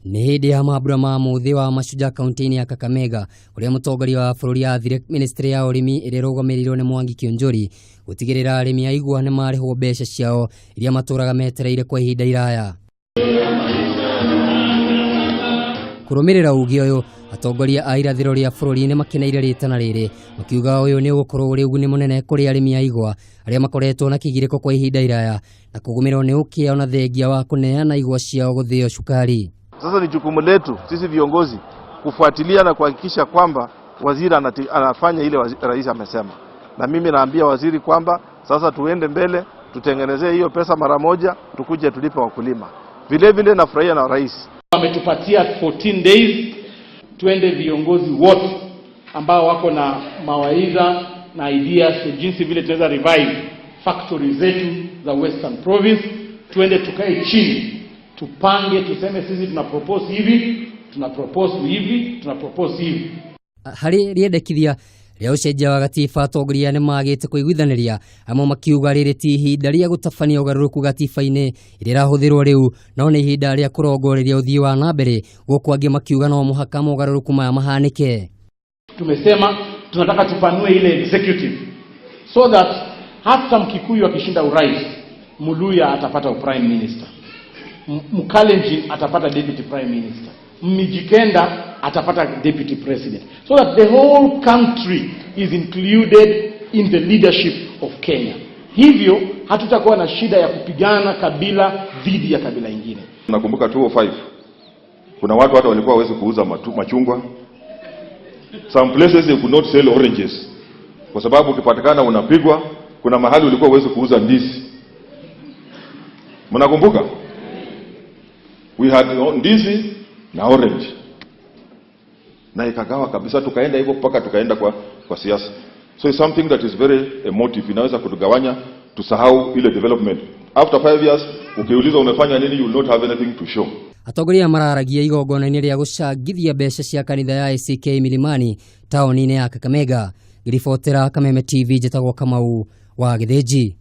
Nĩ hĩndĩ ya mambura ma mũthĩ wa Mashujaa kaunti-inĩ ya Kakamega ũrĩa mũtongoria wa bũrũri athire ministry ya ũrĩmi ĩrĩa ĩrũgamĩrĩirwo nĩ Mwangi Kiunjuri gũtigĩrĩra arĩmi a igwa nĩ marĩhwo mbeca ciao iria matũraga metereire kwa ihinda iraya. Kũrũmĩrĩra uge ũyũ, atongoria a irathĩro rĩa bũrũri nĩ makeneire rĩtana rĩrĩ, makiuga ũyũ nĩ ũgũkorwo ũrĩ ũguni mũnene kũrĩ arĩmi a igwa arĩa makoretwo na kĩgirĩko kwa ihinda iraya na kũgũmĩrwo nĩ ũkĩa ona thengia wa kũneana igwa ciao gũthĩo cukari. Sasa ni jukumu letu sisi viongozi kufuatilia na kuhakikisha kwamba waziri anafanya ile rais amesema, na mimi naambia waziri kwamba sasa tuende mbele, tutengenezee hiyo pesa mara moja, tukuje tulipe wakulima. Vile vile nafurahia na rais Wametupatia 14 days tuende viongozi wote ambao wako na mawaidha na ideas jinsi vile tunaweza revive factory zetu za Western Province. Tuende tukae chini tupange, tuseme sisi tuna propose hivi, tuna propose hivi, tuna propose hivi. Harĩ rĩendekithia rĩa ũcenjia wa gatiba, atongoria nĩ magĩte kũiguithanĩria, amwe makiuga rĩrĩ ti ihinda rĩa gũtabania ũgarũrũku gatiba-inĩ ĩrĩa ĩrahũthĩrwo rĩu, no nĩ ihinda rĩa kũrongoreria ũthii wa na mbere, gũkũ angĩ makiuga no mũhaka mogarũrũku maya mahanĩke. Tumesema tunataka tupanue ile executive so that hata Mkikuyu akishinda urais, Mluya atapata prime minister, Mkalenjin atapata deputy prime minister, Mijikenda atapata deputy president, so that the whole country is included in the leadership of Kenya. Hivyo hatutakuwa na shida ya kupigana kabila dhidi ya kabila ingine. Nakumbuka 205 kuna watu hata walikuwa hawezi kuuza machungwa. Some places they could not sell oranges kwa sababu ukipatikana unapigwa. Kuna mahali ulikuwa huwezi kuuza ndizi. Mnakumbuka? We had ndizi na orange na ikagawa kabisa, tukaenda hivyo mpaka tukaenda kwa siasa. So it's something that is very emotive, inaweza kutugawanya tusahau ile development. After 5 years ukiuliza umefanya nini, you will not have anything to show. Atongoria mararagia igongona-inĩ rĩa gũcangithia mbeca cia kanitha ya ACK Milimani taũni-inĩ ya Kakamega. Ngĩribotera Kameme TV, njĩtagwo Kamau wa Gĩthĩnji.